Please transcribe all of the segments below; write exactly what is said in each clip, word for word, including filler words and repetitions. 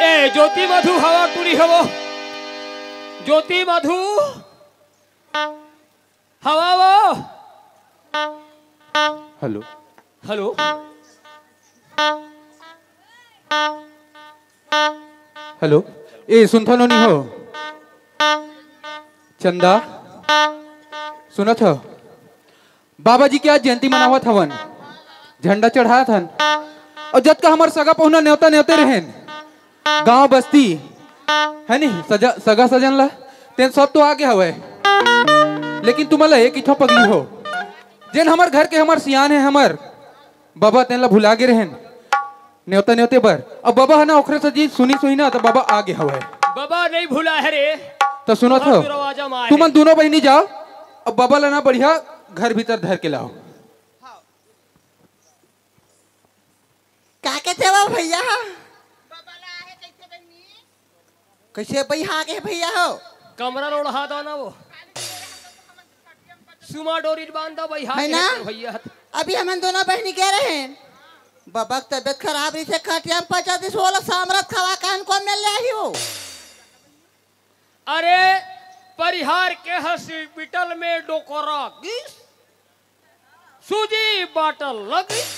ए ज्योति मधु, हवा टूरी हवो। ज्योति मधु, हवा वो। हेलो। हेलो। हेलो। ए, सुनथो नोनी हो? चंदा, सुनत हो? बाबा जी के आज जयंती मनावत हवन, झंडा चढ़ात हन, अउ जतका हमर सगा पहुना नेवता नेवते रहेन, गांव बस्ती, है नी, सजा-, सगा सजन ला, तेन सब तो आगे हवय, लेकिन तुमन ला एक ठो पगली हो, जेन हमर घर के हमर सियान हे, हमर बबा, तेन ला भुला गे रहेन नेवता नेवते बर। अब बबा ह ना ओखरे से जी सुनी सुनी ना, त बबा आगे हवय। बबा नहीं भुला है रे। त सुनत हो, तुमन दूनों बहिनी जाओ, अब बबा ला ना बढ़िया घर भीतर धर के लाओ। का कहते हो भैया? कैसे बइहा के भैया हो? कमरा ओढ़ा दो ना वो। सुमा डोरी बांध दो भैया है के ना? भैया। अभी हमन दोनों बहिनी गे रहेन। बबा के तबियत खराब रहिसे, खटिया में पचा दिस, ओला सामरथ खवा कान को मिल ले आही हो। अरे, परिहार के हॉस्पिटल में डोकरा गिस, सूजी बाटल लगिस,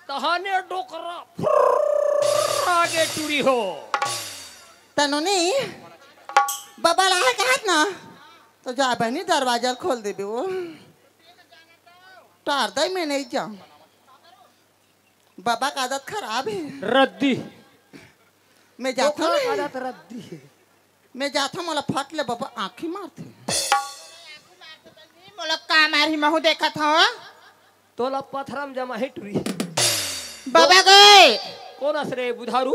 तहाने डोकरा फुर्र आगे टूरी हो। तनुनी, बबा ला है कहत ना, तो जा बहिनी दरवाजा खोल देबे वो। टार दई में नहीं जाऊं। बाबा का आदत खराब हे। रद्दी। मैं जाथों ओखर आदत रद्दी हे। मैं जाथों, मोला फट ले बाबा आँखी मारथे। मोला का मारही, महू देखत हव। तोला पथरा म जमाही टुरी। बाबा गे। कोन अस रे बुधारू?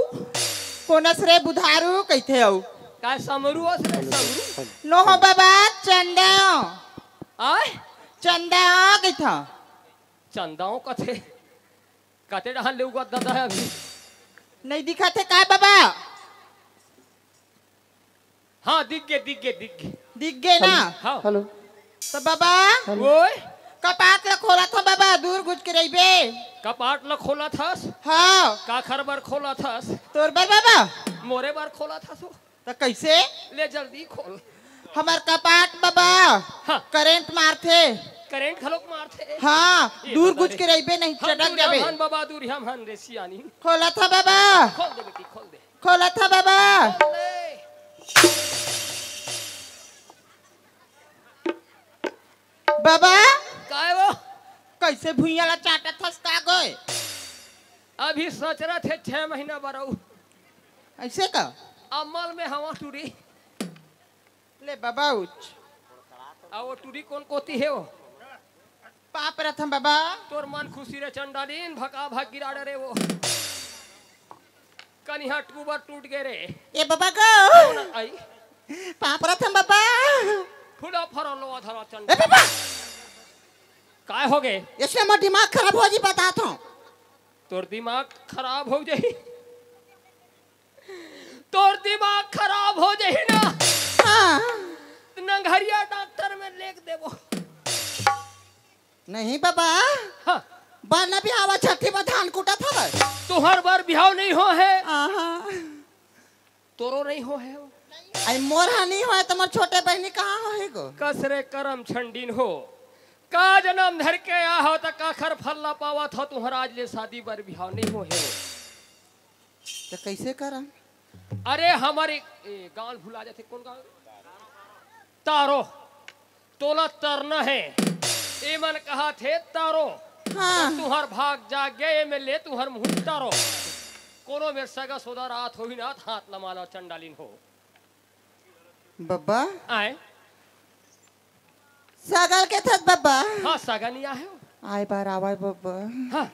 कोन अस रे बुधारू कहिथे अउ? काय समरू अस रे समरू? नो हो बाबा, चंदा। आय? चंदा कहिथे। चंदा कथे। कते डहन ले उगत ददा हे अभी। नहीं दिखत हे काय बाबा? हाँ, दिख गे, दिख गे, दिख गे। दिख गे ना? हाँ। हेलो। त बाबा, हेलो। ओए। कपाट ल खोलत हँव बाबा, दूर गुज के रहिबे। कपाट ल खोलत हस? हाँ। काखर बर खोलत हस? तोर बर बाबा। मोरे बर खोलत हस ओ? त कइसे? ले जल्दी खोल। हमर कपाट बाबा, हाँ। करंट मारथे। करंट घलोक मारथे? हाँ, ये दूर बता गुज रे। के रहिबे, नहीं हम चटक दूरिहा जाबे। मान बाबा, दूरिहा मान रे सियानी। खोलत हँव बाबा। खोल दे बेटी, खोल दे। खोलत हँव बाबा। खोल दे। बाबा। काय वो? कइसे भुइयाँ ला चाटत हस का गोय? अभी सचरत हे छह महीना बरऊ। अइसे का? अमल में हवा टुरी। ले बाबा उच। आ वो टुरी कोन कोती हे वो? पाँव परत हँव बाबा। तोर मन खुशी रे चंडालीन, भका भक गिरा डरे वो। कनिहा टूबर टूट गे रे। ए बाबा गो। कौन आई? पाँव परत हँव बाबा। फुला फरो लो अधरा ए चंडालीन। बाबा। काय हो गे? अइसे मोर दिमाग खराब हो जी, बतात हँव। तोर दिमाग खराब हो जाही। तोर दिमाग खराब हो जाही ना। हाँ। त नंगरिहा डॉक्टर में लेग देबो। नहीं बाबा। हाँ। बरना बिहाव छट्ठी बर धान कूटत हवय। तुँहर बर बिहाव नहीं हो हे। आहा। तोरो नहीं हो हे। अई मोर हा नहीं होय त मोर छोटे बहिनी कहाँ होही गो? कस रे करम छंडीन हो। का जनम धर के आय हव त काखर फल ला पावत हव, तुँहर आज ले शादी बर बिहाव नहीं हो हे। त कइसे करन? अरे हमर एक, ए, गाँव भुला जाथे, कोन गाँव? तारो। तोला तरना हे। एमन कहत हे तारो। हाँ। तुँहर भाग जाग गे, एमे ले तुँहर मुँह तारो। कोनो मेर सगा सोदर आत होही ना, त हाथ लमा ला चंडालीन हो। बब्बा। आय। सगा ल कथस बब्बा। हाँ, सगा नइ आय हो। आय बार आवय बब्बा। हाँ।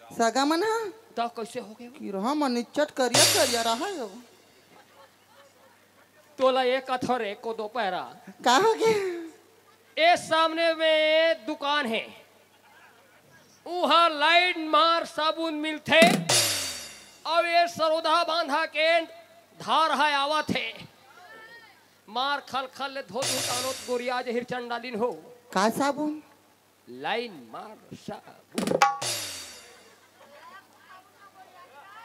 सगा मन ह। त कइसे हो गे? किरहा मन निच्चट करिया करिया रहय हो। तोला ए कथों रे कोदो पैरा। का हो गे? ए सामने में दुकान हे। उहाँ लाइन मार साबुन मिलथे। अउ ए सरोधा बांधा के धार ह आवत हे। मार खल खल ले धो धो डालो गोरिया जहिर चंडालीन हो। का साबुन? लाइन मार साबुन।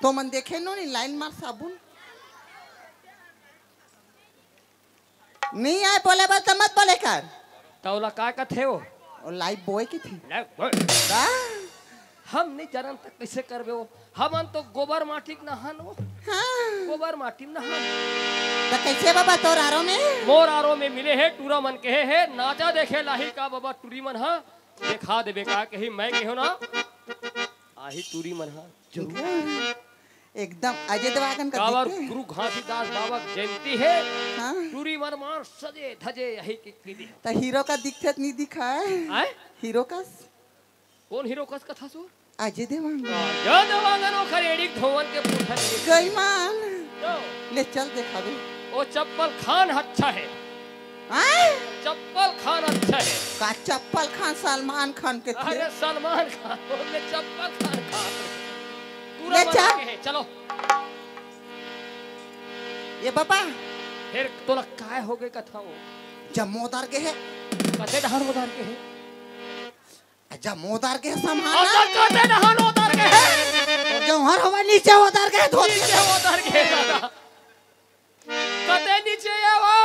तो मन देखे नो नहीं लाइन मार साबुन। नहीं आय बोले बर त मत बोले कर। त ओला का कथे हो? ओ लाइफबॉय कथे। लाइफबॉय। का? हम नहीं जानन त कइसे करबे वो? हमन तो गोबर माटी के नहान वो। हाँ। गोबर माटी में नहान। त कइसे बबा तोर आरो में? मोर आरो में मिले हे, टूरा मन कहे हे, नाचा देखे लाही का बबा टूरी मन हा, देखा देबे का कही मैं कहो ना। आही टूरी मन हा। एकदम अजय देवगन का काबर दिखे। गुरु घासीदास बाबा के जयंती हे। हाँ। टूरी मन मार सजे धजे यही की, की दी। त हीरो का दिखथे त नहीं दिखाय। आय? हीरो का? कोन हीरो कस कथा सो? अजय देवगन। अजय देवगन ओखर एड़ी के धोवन के पूछत हे। गई मान। तो ले चल देखाबे। ओ चप्पल खान अच्छा हे। आय? चप्पल खान अच्छा हे। का चप्पल खान सलमान खान कथे? अरे सलमान खान, ओमे चप्पल खान खान। टूरा ले मन चल। के हे, चलो। ए बबा। फेर तोला काय हो गे कथा वो? जम्मो ओदर गे हे। कते डहर ओदर गे हे? जम्मो ओदर गे हे संभाल। अउ त कते डहर ओदर गे हे? जौहर हवा नीचे ओदर गे हे, धोती। नीचे ओदर गे हे दादा। कते नीचे हे वो?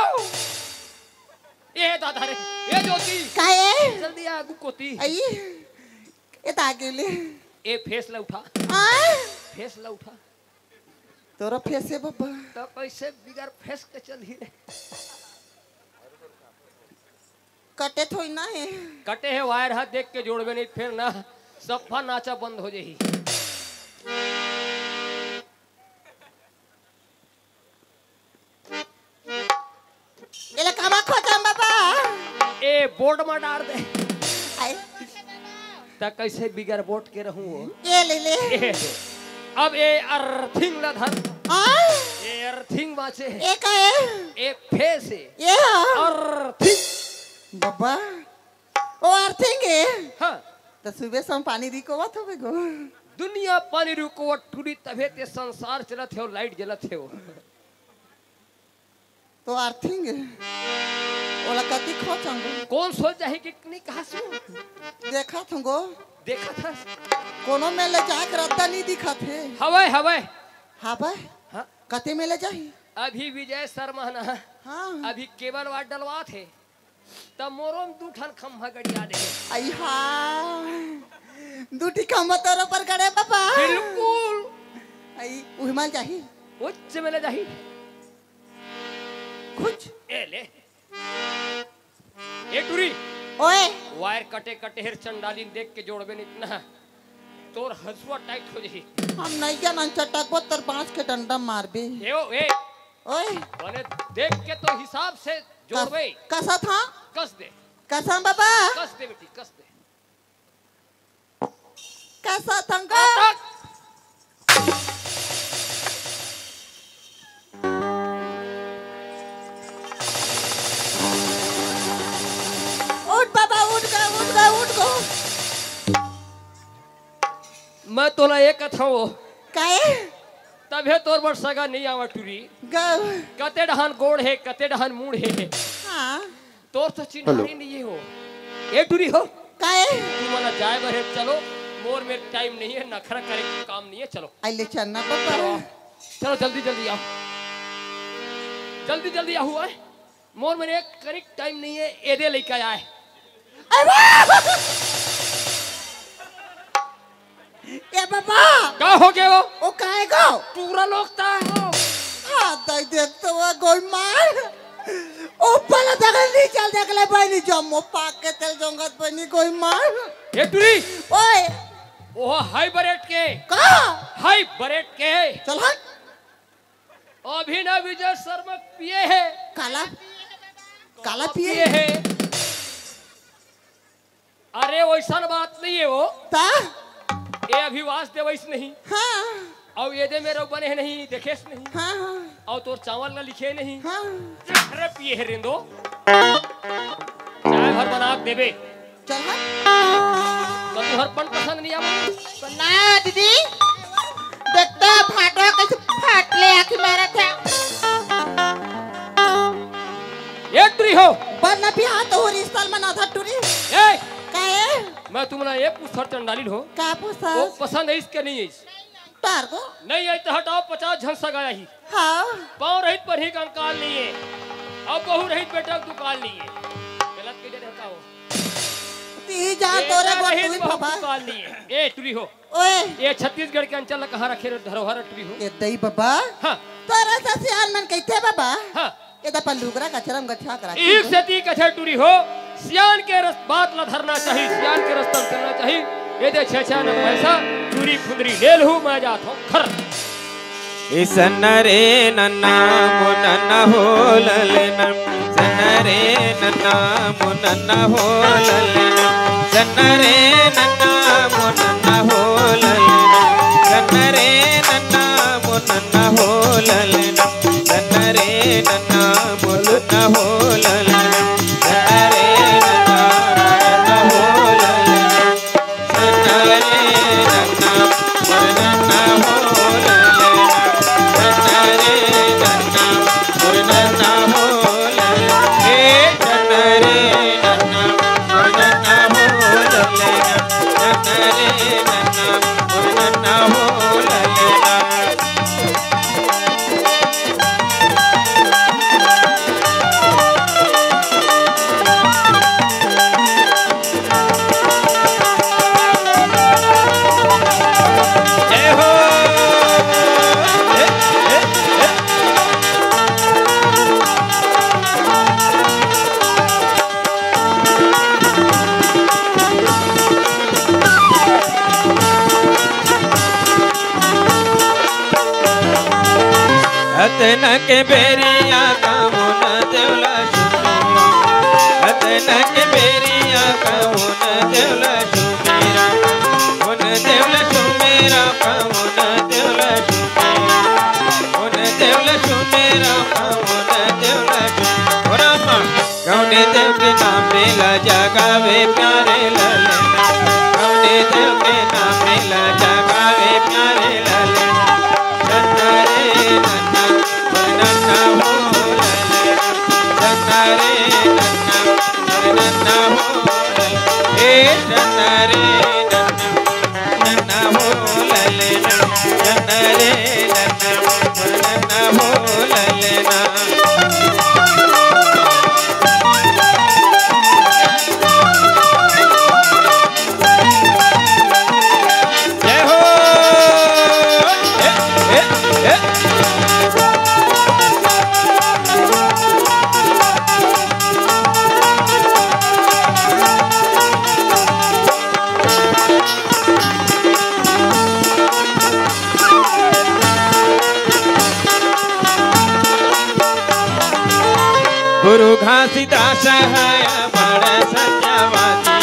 ए दादा रे, ए ज्योति। का ए? जल्दी आ, आगू कोती। आई, ए त आगे ले। ए फेस ला उठा। आय? फेस ला उठा। तोरा फेस हे बब्बा। त कइसे बिगर फेस के चलही रे? कटे थोड़ी ना हे। कटे हे वायर हा, देख के जोड़बे नहीं, फेर ना सफा नाचा बंद हो जाही। बोर्ड में डार दे। आय। त कैसे बिगर बोर्ड के रहूं वो? ये ले ले। ए, अब ए अर्थिंग ला धर। आय। ए अर्थिंग बाचे। ये का है? ए फेस है। ये हाँ। अर्थिंग। बाबा, ओ अर्थिंग है। हाँ। त सुबह शाम पानी रिकोवत होबे गो। दुनिया पानी रिकोवत टूरी, तभे ते संसार चलत हे, लाइट जलत हे। तो अर्थिंग हे। ओला कति खोचंगो। कौन सोच जाही कि नहीं कहा सु? देखत हंगो। देखत हस? कोनो में ले जाए के रद्दा नहीं दिखत हे। हवय, हवय। हवय? हाँ। कति में ले जाही? अभी विजय शर्मा ना। हाँ। अभी केबल वाट डलवात हे। त मोरो में दू ठन खम्भा गड़िया दे। आई हा। दू ठी खम्भा तोर ऊपर गड़े बाबा। बिल्कुल। आई उहिमाल जाही। उच्च में ले जाही। कुछ। ए ले। ए टूरी। ओए। वायर कटे कटे हेर चंडालिन देख के जोड़बे नहीं इतना। तोर हंसुआ टाइट हो जाही। हम नहीं जानन चटकबो तोर बांस के डंडा मारबे। ए ओ, ए। ओए। बने देख के तो हिसाब से जोड़बे। कस-, कसा था? कस दे। कसम बाबा। कस दे बेटी, कस दे। कसा थंगा? अटक। उठ बाबा, उठ गो, उठ गो, उठ गो। मैं तोला एक कथंव। काहे? तभे तोर बर सगा नहीं आवा टूरी। गौ। कते डहान गोड़ हे, कते डहान मूड़ हे। हाँ। तोर तो चिन्हारी नहीं हो। ए टूरी हो। काहे? तू मना जाए बर हे, चलो। मोर मेर टाइम नहीं है, नखरा करे के काम नहीं है, चलो। आइले चलना पता चलो, है। चलो जल्दी जल्दी आओ। जल्दी जल्दी आओ, आए। मोर मेर एक कनिक टाइम नहीं है, एदे लइका आए। अरे! ए बाबा। का हो गया वो? ओ काहे गो? टूरा लोग ता हो। हाँ, दाई देख तो वो गोई मार। ऊपर ला देख ले, नीचे ला देख ले, बहनी जम्मो पाक के तेल जोंगत बहनी गोई मार। ए टूरी। ओए। ओह हाइब्रेड के। का? हाइब्रेड के। चल हट। अभी ना विजय शर्मा पिए है। काला? काला पिए? पिए है। अरे, वैसन बात नहीं है वो। ता? ए अभी वास देवइस नहीं। हाँ। अउ एदे मेर बने नहीं, देखेस नहीं। हाँ, हाँ। अउ तोर चावल ला लिखे नहीं। हाँ। अरे पिए है रेंदो। चाय भर बना के देबे। चल हट। तो तुहर पन पसंद नहीं आवा। ना दीदी। देखता भाटो कैसे फाट ले आके मारा था। ए टूरी हो। बन ना पिया तो रिश्ता में ना था टूरी। ए। काहे? मैं तुमला ये पूछत चंडालिन हो। का पूछत? वो पसंद है इसके नहीं है इस? तार को? नहीं है तो हटाओ, पचास झन सगाया ही। हाँ। पाँव रहित पर ही कंकाल नहीं है। अब बहू रहित बेटा दुकाल नहीं है। गलत के जरे हटाओ। ती जा ये तोरे ना को रहित तू ही बहुत बाबा। दुकाल नहीं है। ए टूरी हो। ओए। ये छत्तीसगढ़ के अंचल ला कहाँ रखे रे धरोहर टूरी हो? ये दई बाबा। हाँ। तोरा से सियान मन कहते बाबा। हाँ। ये तो अपन लुगरा का चरम गठिया करा। एक सेती कथे टूरी हो, सियान के रस बात ला धरना चाही, सियान के रस्ता में चलना चाही। ये दे छे छे न पैसा, चूरी फुंदरी ले लहू, मैं जात हूँ घर। इसन रे नन्ना मुनन हो ललना, सन रे नन्ना मुनन हो ललना, सन रे नन्ना मुनन हो ललना, सन रे नन्ना मुनन हो ललना, सन रे नन्ना मुनन हो ललना, सन रे नन्ना मुनन हो ललना। अतन के बेरिया कामुना देवला सुनिया। नक बेरिया कौन देवला सुमेरा, कौन देवला सुमेरा, कौन देवला सुमेरा, कौन देवला सुमेरा, कौन देवला सुमेरा। ओ रामा, कौने देव के नाम ला जगावे प्यारे ललना, कौने देव के नाम ला जगावे प्यारे ललना। नन्ना रे नन्ना, नन्ना हो ललना, नन्ना रे नन्ना, नन्ना हो ललना, ए नन्ना रे नन्ना, नन्ना हो ललना, नन्ना रे नन्ना, नन्ना हो ललना। जय हो। ए, ए, ए। गुरु घासीदास है बड़ सत्यवादी,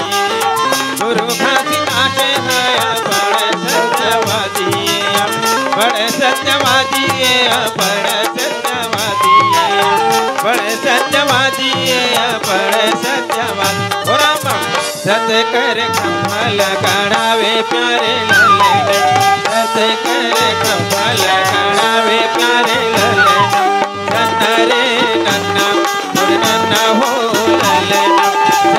गुरु घासीदास है बड़ सत्यवादी, बड़ सत्यवादी, बड़ सत्यवादी, बड़ सत्यवादी, बड़ सत्यवादी। ओ रामा, सत कर खंभा लगाड़ावे प्यारे ललना, सत कर खंभा लगाड़ावे प्यारे ललना। नन्ना रे नन्ना, मोर नन्ना हो ललना,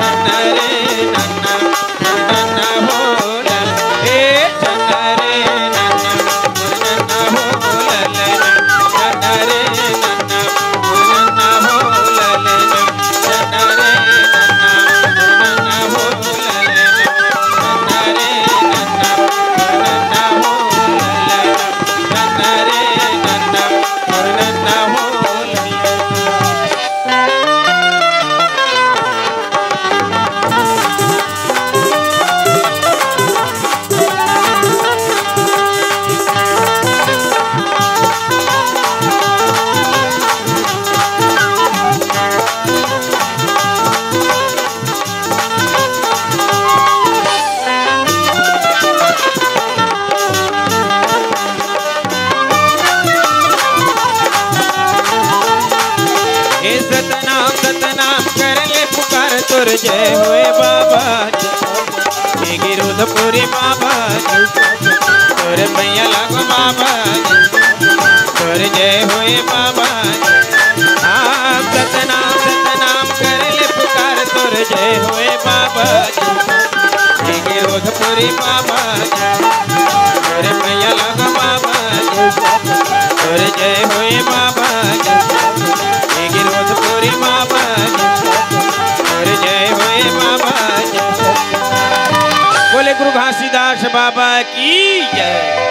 नन्ना रे नन्ना, मोर नन्ना हो ललना, ए नन्ना रे नन्ना, मोर नन्ना हो ललना, नन्ना रे नन्ना, मोर नन्ना हो ललना। हे सतनाम सतनाम कर ले पुकार, तोर जय होए बाबा जी। हे गिरोधपुरी बाबा जी, तोर मैया लागो बाबा जी, तोर जय होए बाबा जी। हाँ, सतनाम सतनाम कर ले पुकार, तोर जय होए बाबा जी। हे गिरोधपुरी बाबा जी, तोर मैया लागो बाबा जी, तोर जय होए बाबा जी। हे गिरोधपुरी बाबा जी, तोर जय होए बाबा जी। बोले गुरु घासीदास बाबा की जय।